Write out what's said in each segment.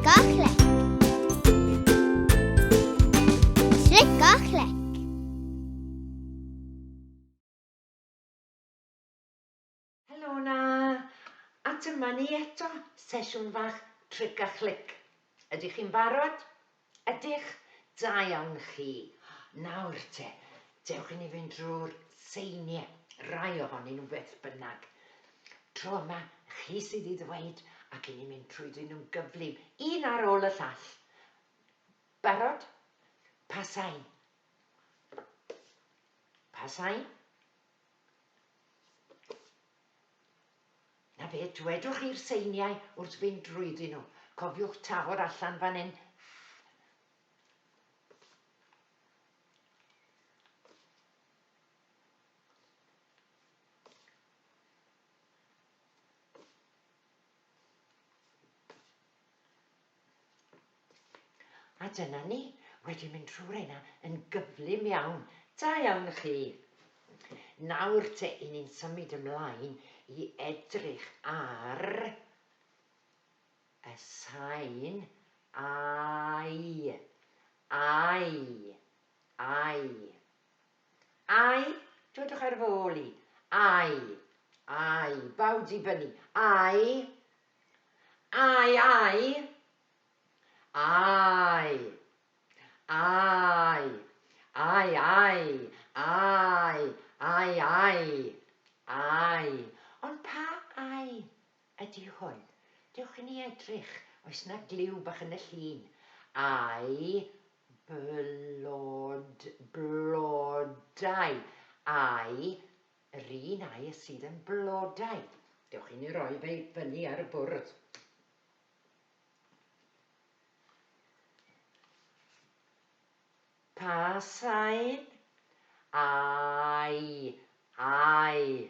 Clic a chlec. Clic a chlec. Helo 'na! A dyma ni eto, sesiwn fach tric a chlic. Ydych chi'n barod? Ydych? Da iawn chi. Nawr te, dewch i ni fynd drwy'r seiniau, rai ohonyn nhw beth bynnag. Tro yma, chi sydd i ddweud ac i ni mynd trwyddyn nhw'n gyflym, un ar ôl y llall. Barod? Pa sain? Pa sain? Na fe, dwedwch chi'r seiniau wrth fynd drwyddyn nhw. Cofiwch tafod allan fan hyn. A dyna ni, wedi mynd trwy reina yn gyflym iawn. Da iawn chi. Nawr te, i ni'n symud ymlaen i edrych ar y sain ai. Ai. Ai. Ai. Dwedwch ar fy ôl i. Ai. Ai. Bawd i fyny. Ai. Ai, ai! Ai! Ai! Ai, ai! Ai! Ai, ai! Ai! Ond pa ai ydy hwn? Dewch i ni edrych. Oes 'na gliw bach yn y llun? Ai, blod, blodau. Ai, Yr un air sydd yn blodau. Dewch i ni roi fe i fyny ar y bwrdd. Pa sain? Ai, ai,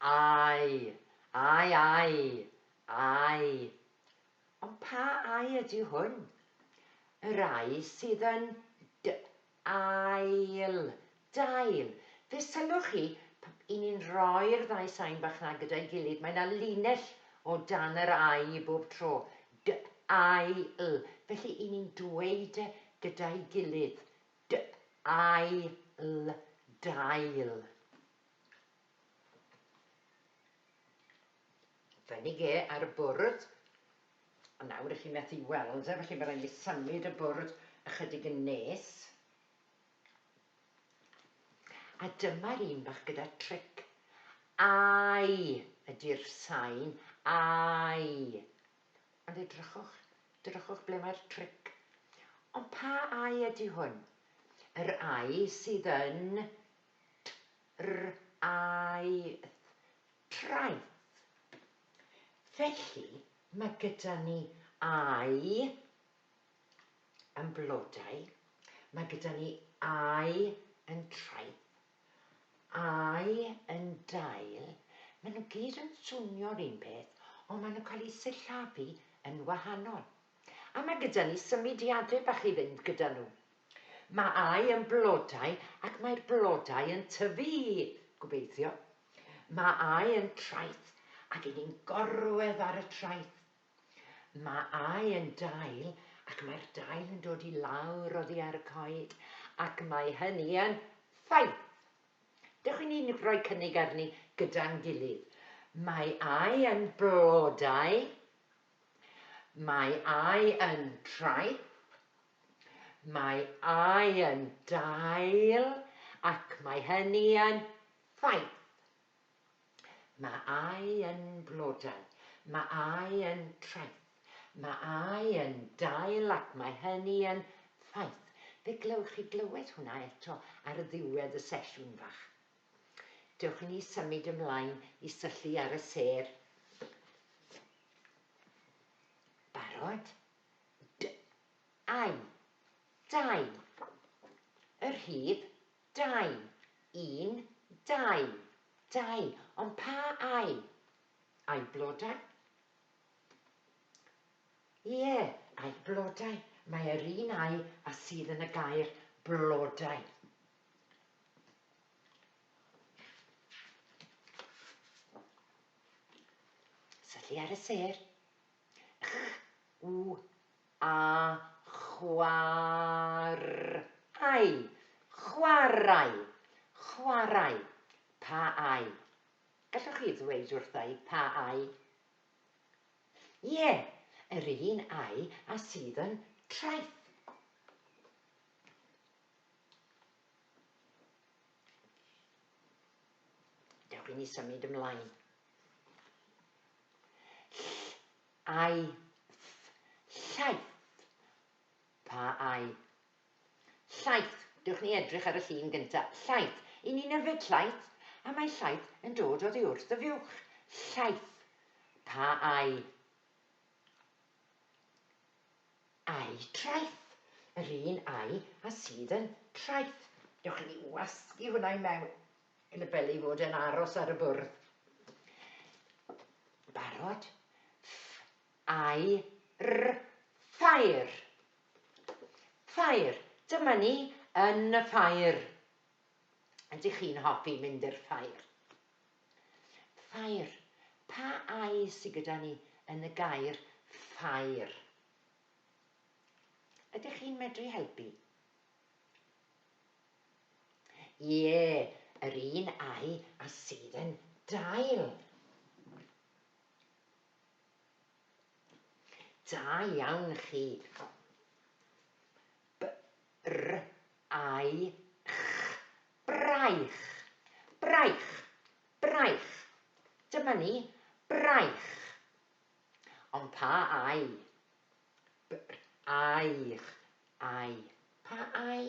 ai, ai, ai, ai. Ond pa ai ydy hwn? Yr ai sydd yn d Ail. Dail. Fe sylwch chi, p- 'y ni'n rhoi'r ddau sain bach 'na gyda'i gilydd, mae 'na linell o dan yr ai bob tro. D, ai, l. Felly 'y ni'n dweud e gyda'i gilydd. D, ai, l, dail. Fyny ge ar y bwrdd. Ond nawr 'ych chi methu weld e, felly mae raid mi symud y bwrdd ychydig yn nes. A dyma'r un bach gyda tric. Ai ydy'r sain, ai. Ond edrychwch, edrychwch ble mae'r tric. Ond pa ai ydy hwn? Yr ai sydd yn t r ai th, traeth. Felly, mae gyda ni ai yn blodau, mae gyda ni ai yn traeth, ai yn dail. Maen nhw gyd yn swnio'r un peth, ond maen nhw'n cael eu sillafu yn wahanol. A mae gyda ni symudiadau bach i fynd gyda nhw. Mae ai yn blodau ac mae'r blodau yn tyfu, gobeithio. Mae ai yn traeth ac 'y ni'n gorwedd ar y traeth. Mae ai yn dail ac mae'r dail yn dod i lawr oddi ar y coed ac mae hynny yn ffaith. Dewch i ni roi cynnig arni gyda'n gilydd. Mae ai yn blodau. Mae ai yn traeth. Mae ai yn dail ac mae hynny yn ffaith. Mae ai yn blodau. Mae ai yn traeth. Mae ai yn dail ac mae hynny yn ffaith. Fe glywch chi glywed hwnna eto ar ddiwedd y sesiwn fach. Dewch i ni symud ymlaen i syllu ar y sêr. Barod? D, ai, dau. Y rhif, dau. Un, dau. Dau. Ond pa ai? Ai blodau? Ie, ai blodau. Mae yr un ai a sydd yn y gair blodau. Syllu ar y sêr. Ch, w, A chwar ai. Chwarae. Chwarae. Pa ai? Gallwch chi ddweud wrtha i pa ai? Ie, yr un ai a sydd yn traeth. Dewch i ni symud ymlaen. Ll, ai, th, llaeth. Pa ai? Llaeth. Dewch ni edrych ar y llun gyntaf. Llaeth. I ni'n yfed llaeth, a mae llaeth yn dod oddi wrth y fuwch. Llaeth. Pa ai? Ai traeth. Yr un ai a sydd yn traeth. Dewch i ni wasgu hwnna i mewn yn y fel ei fod yn aros ar y bwrdd. Barod? Ff, ai, r, ffair. Ffair. Dyma ni yn y ffair. Ydych chi'n hoffi mynd i'r ffair? Ffair. Pa ai sydd gyda ni yn y gair ffair? Ydych chi'n medru helpu? Ie, yr un ai a sydd yn dail. Da iawn chi. B, r, I, ch, braich. Braich. Braich. Dyma ni, braich. Ond pa ai? B, r, I, ch, ai. Pa ai?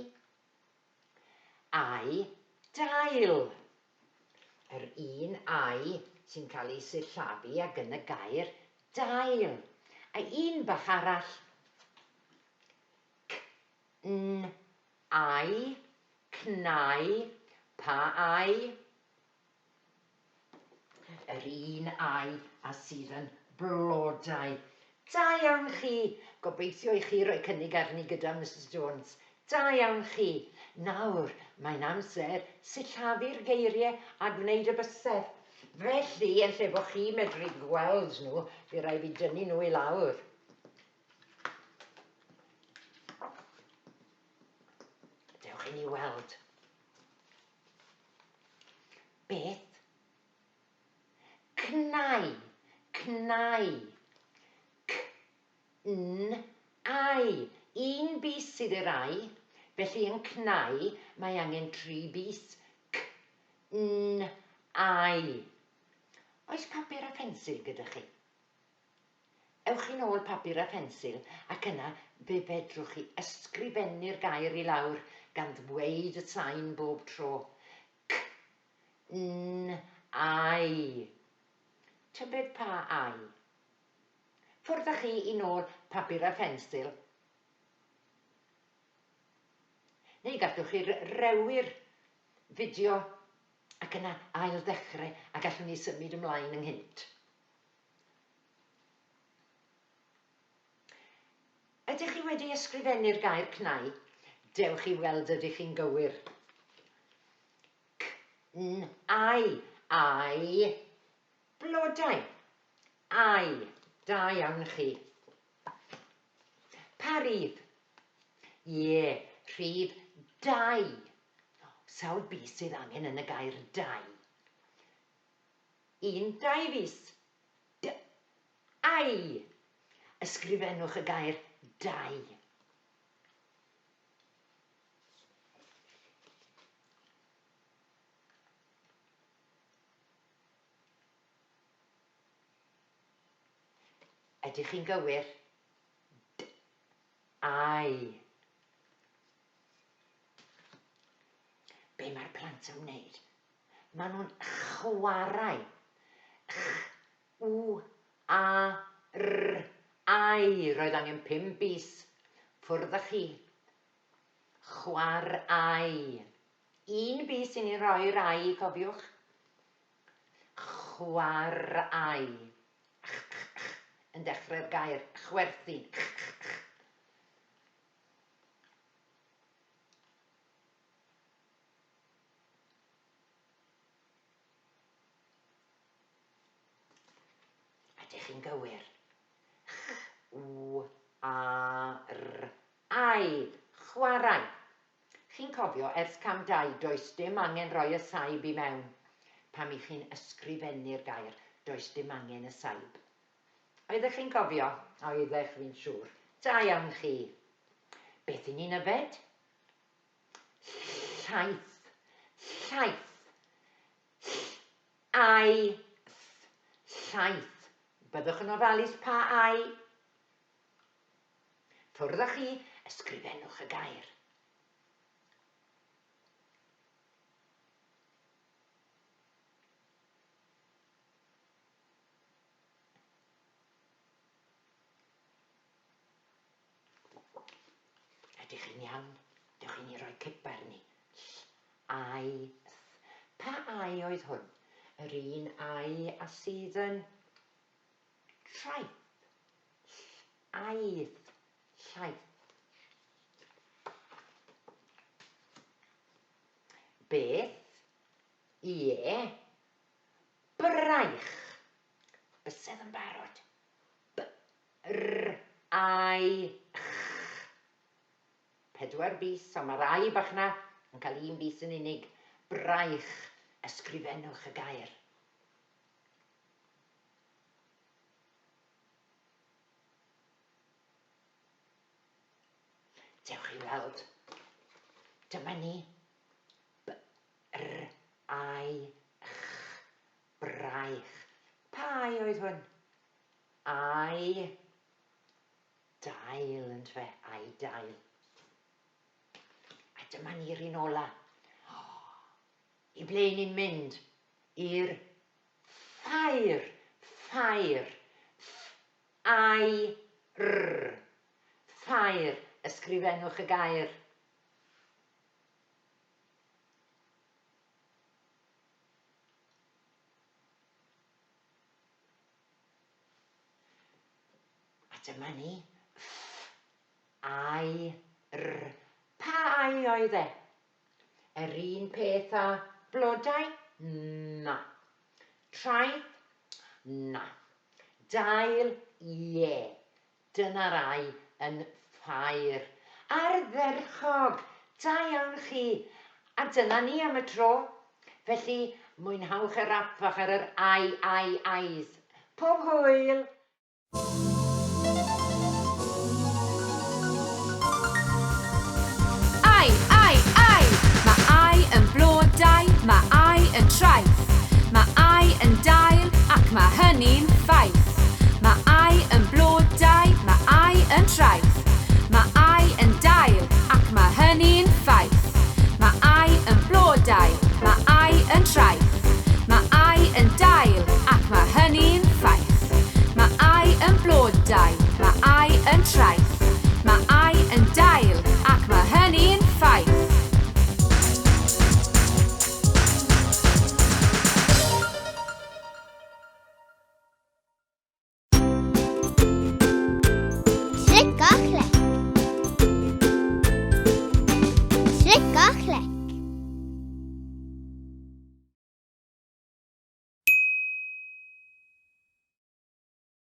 Ai, dail. Yr un ai sy'n cael ei sillafu ag yn y gair dail. A un bach arall, C, n, ai, cnau, pa ai? Yr un ai a sydd yn blodau. Da iawn chi! Gobeithio i chi roi cynnig arni gyda Misus Jones. Da iawn chi! Nawr, mae'n amser sillafu'r geiriau a gwneud y bysedd. Felly, yn lle bod chi'n medru gweld nhw, fydd rhaid fi dynnu nhw i lawr. Dewch i ni weld. Beth? Cnau, cnau. C, n, au. Un bys sydd i'r au, felly yn cnau mae angen tri bys. C, n, au. Oes papur a phensil gyda chi? Ewch i nôl papur a phensil ac yna fe fedrwch chi ysgrifennu'r gair i lawr gan ddweud y sain bob tro. C, N, I. Tybed pa I? Ffwrdd â chi i nôl papur a phensil. Neu gallwch chi rewi'r fideo ac yna ail-ddechrau a gallwn ni symud ymlaen ynghynt. Ydych chi wedi ysgrifennu'r gair cnau? Dewch i weld ydych chi'n gywir. C, n, I, I, blodau. I, da iawn chi. Pa rif? Ie, rhif dau. Sawl bys sydd angen yn y gair dau? Un, dau fys. D, ai. Ysgrifennwch y gair dau. Ydych chi'n gywir? D, ai. Be mae'r plant yn wneud? Maen nhw'n chwarae. Ch, w, a, r, ai. Roedd angen pum bys. Ffwrdd â chi. Chwarae. Un bys i ni roi'r ai, cofiwch. Chwarae. Ch, ch, ch, yn dechrau'r gair. Chwerthin. Ch, ch, ch. Ydych chi'n gywir? Ch, w, A, R, I. Chwarae. Chi'n cofio, ers cam 2, does dim angen rhoi y saib i mewn. Pam i chi'n ysgrifennu'r gair, does dim angen y saib. Oeddech chi'n cofio? Oeddech, fi'n siŵr. Da iawn chi. Beth i ni'n yfed? Llaeth. Llaeth. Ll-ai-th. Llaeth. Byddwch yn ofalus pa ai. Ffwrdd â chi, ysgrifennwch y gair. Ydych chi'n iawn? Dewch i ni roi cip arni. L, I, th. Pa ai oedd hwn? Yr un ai a sydd yn traeth. Llaeth, llaeth. Beth? Ie. Braich. Bysedd yn barod. B, r, I, ch. Pedwar bys, ond mae'r I bach 'na yn cael un bys yn unig. Braich. Ysgrifennwch y gair. Dewch i weld. Dyma ni. B, R, I, ch. Braich. Pa I oedd hwn? I. Dail, yn fe? I dail. A dyma ni'r un ola. I ble ni'n mynd? I'r ffair. Ffair. F-I-R. Ffair. Ysgrifennwch y gair. A dyma ni. F-I-R. Pa I oedd e? Yr un peth â blodau? Na. Traeth? Na. Dail? Ie. Dyna'r ai yn ffair. Ardderchog! Da iawn chi! A dyna ni am y tro. Felly, mwynhawch y rap fach ar yr ai, ai, ais. Pob hwyl! Ai, ai, ai! Mae ai yn blodau, mae ai yn traeth. Mae ai yn dail, ac mae hynny'n ffaith.